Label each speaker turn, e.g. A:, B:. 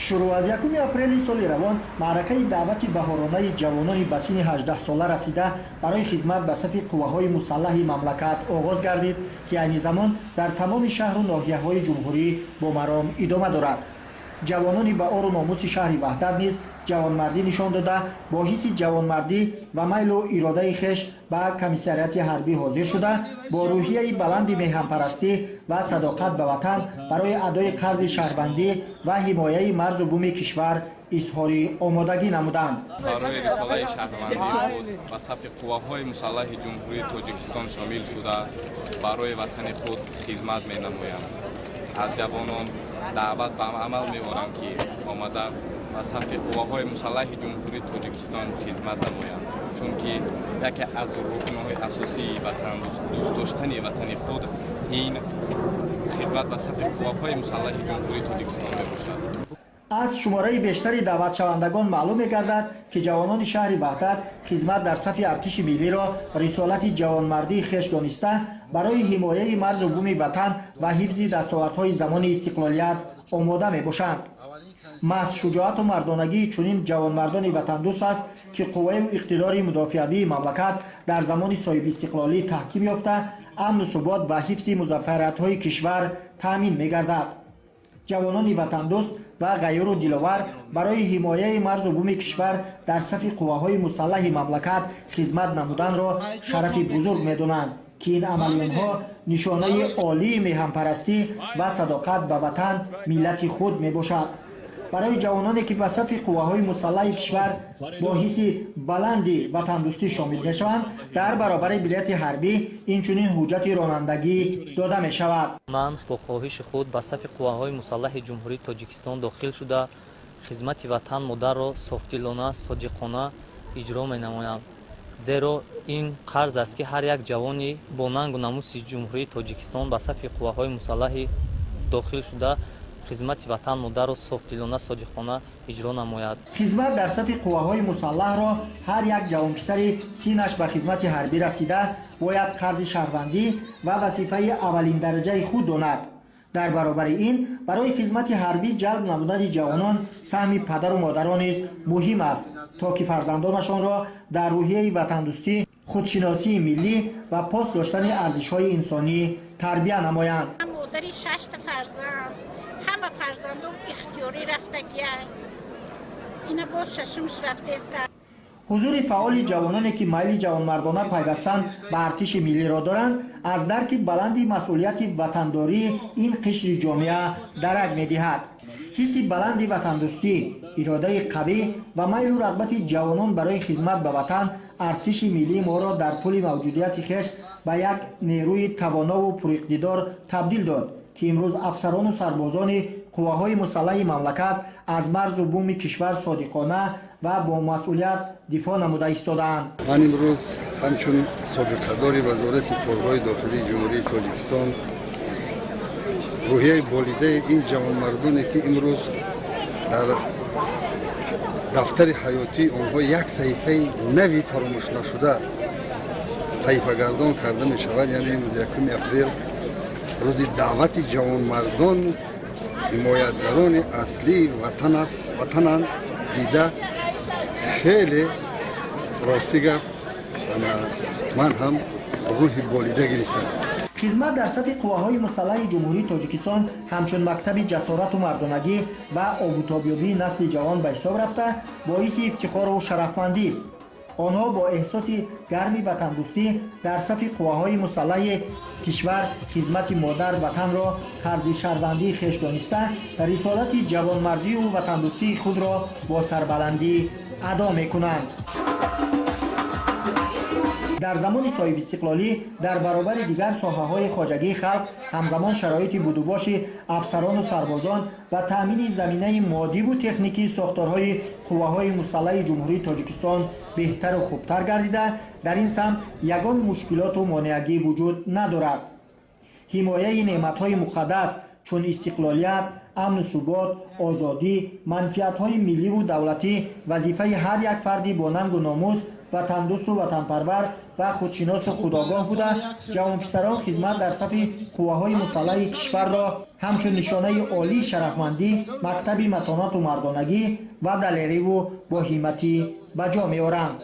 A: Шурӯъ аз 1 апрели соли равон маъракаи даъвати баҳоронаи ҷавонони ба синни 18сола расида барои хизмат ба сафи қувваҳои мусаллаҳи мамлакат оғоз гардид, ки айни замон дар тамоми шаҳру ноҳияҳои ҷумҳурӣ бо маром идома дорад. Ҷавонони ба ору номуси шаҳри Ваҳдат низ ҷавонмардӣ нишон дода, бо ҳисси ҷавонмардӣ ва майлу иродаи хеш ба комиссариати ҳарбӣ ҳозир шуда, бо рӯҳияи баланди меҳанпарастӣ ва садоқат ба ватан барои адои қарзи шаҳрвандӣ ва ҳимояи марзу буми кишвар изҳори омодагӣ намуданд.
B: Барои рисолаи шаҳрвандии худ ба сафи қувваҳои мусаллаҳи Ҷумҳурии Тоҷикистон шомил шуда, барои ватани худ хизмат менамоям. Аз ҷавонон даъват ба амал меорам, ки омада ба сафи қувваҳои мусаллаҳи Ҷумҳурии Тоҷикистон хизмат намоянд, чунки яке аз рукнҳои асосии дӯст доштани ватани худ ин хизмат ба сафи қувваҳои мусаллаҳи Ҷумҳурии Тоҷикистон мебошад.
A: Аз шумораи бештари даъватшавандагон маълум мегардад, ки ҷавонони шаҳри Ваҳдат хизмат дар сафи артиши миллиро рисолати ҷавонмардии хеш дониста, барои ҳимояи марзу буми ватан ва ҳифзи дастовардҳои замони истиқлолият омода мебошанд. Маҳз шуҷоату мардонагии чунин ҷавонмардони ватандӯст аст, ки қувваю иқтидори мудофиавии мамлакат дар замони соҳибистиқлолӣ таҳким ёфта, амну субот ва ҳифзи музаффариятҳои кишвар таъмин мегардад. Ҷавонони ватандӯст ва ғайюру диловар барои ҳимояи марзу буми кишвар дар сафи қувваҳои мусаллаҳи мамлакат хизмат намуданро шарафи бузург медонанд, ки ин амали онҳо нишонаи олии меҳанпарастӣ ва садоқат ба ватан, миллати худ мебошад. Барои ҷавононе, ки ба сафи қувваҳои мусаллаҳи кишвар бо ҳисси баланди ватандӯстӣ шомил мешаванд, дар баробари билети ҳарбӣ инчунин ҳуҷҷати ронандагӣ дода мешавад.
C: Ман бо хоҳиши худ ба сафи қувваҳои мусаллаҳи Ҷумҳурии Тоҷикистон дохил шуда, хизмати ватан модарро софдилона, содиқона иҷро менамоям, зеро ин қарз аст, ки ҳар як ҷавони бо нангу намуси Ҷумҳурии Тоҷикистон ба сафи қувваҳои мусаллаҳи дохил шуда, хизмати ватан модарро софдилона, содиқона иҷро намояд.
A: Хизмат дар сафи қувваҳои мусаллаҳро ҳар як ҷавонписари синнаш ба хизмати ҳарбӣ расида бояд қарзи шаҳрвандӣ ва вазифаи аввалиндараҷаи худ донад. Дар баробари ин, барои хизмати ҳарбӣ ҷалб намудани ҷавонон саҳми падару модарон низ муҳим аст, то ки фарзандонашонро дар рӯҳияи ватандӯстӣ, худшиносии миллӣ ва пос доштани арзишҳои инсонӣ тарбия намоянд.
D: Модари шашта фарзанд, ҳама фарзандом ихтиёрӣ рафтагия, ина боз шашумш рафтеста.
A: Ҳузури фаъоли ҷавононе, ки майли ҷавонмардона пайвастан ба артиши миллиро доранд, аз дарки баланди масъулияти ватандории ин қишри ҷомеа дарак медиҳад. Ҳисси баланди ватандӯстӣ, иродаи қавӣ ва майлу рағбати ҷавонон барои хизмат ба ватан артиши миллии моро дар тӯли мавҷудияти хеш ба як нерӯи тавонову пуриқтидор табдил дод, ки имрӯз афсарону сарбозони қувваҳои мусаллаҳи мамлакат аз марзу буми кишвар содиқона ва бо масъулият дифоъ намуда истодаанд.
E: Ман имрӯз ҳамчун собиқадори Вазорати корҳои дохилии Ҷумҳурии Тоҷикистон рӯҳияи болидаи ин ҷавонмардоне, ки имрӯз дар дафтари ҳаётии онҳо як саҳифаи нави фаромӯшнашуда саҳифагардон карда мешавад, яъне имрӯз 1 апрел, рӯзи даъвати ҷавонмардон, ҳимоятгарони аслии ватан аст, ватананд, дида хеле, рости гап, ман ҳам рӯҳи болида гирифтам.
A: Хизмат дар сафи қувваҳои мусаллаҳи Ҷумҳурии Тоҷикистон ҳамчун мактаби ҷасорату мардонагӣ ва обутобёбии насли ҷавон ба ҳисоб рафта, боиси ифтихору шарафмандист. Онҳо бо эҳсоси гарми ватандӯстӣ дар сафи қувваҳои мусаллаҳи кишвар хизмати модар ватанро қарзи шаҳрвандии хеш дониста, рисолати ҷавонмардию ватандӯстии худро бо сарбаландӣ адо мекунанд. Дар замони соҳибистиқлолӣ дар баробари дигар соҳаҳои хоҷагии халқ, ҳамзамон шароити будубоши афсарону сарбозон ва таъмини заминаи моддиву техникии сохторҳои қувваҳои мусаллаҳи Ҷумҳурии Тоҷикистон беҳтару хубтар гардида, дар ин самт ягон мушкилоту монеагӣ вуҷуд надорад. Ҳимояи неъматҳои муқаддас чун истиқлолият, амну субот, озодӣ, манфиатҳои милливу давлатӣ вазифаи ҳар як фарди бо нангу номус. Ватандӯсту ватанпарвар ва худшиносу худогоҳ буда, ҷавонписарон хизмат дар сафи қувваҳои мусаллаҳи кишварро ҳамчун нишонаи олии шарафмандӣ, мактаби матонату мардонагӣ ва далериву боҳимматӣ ба ҷо меоранд.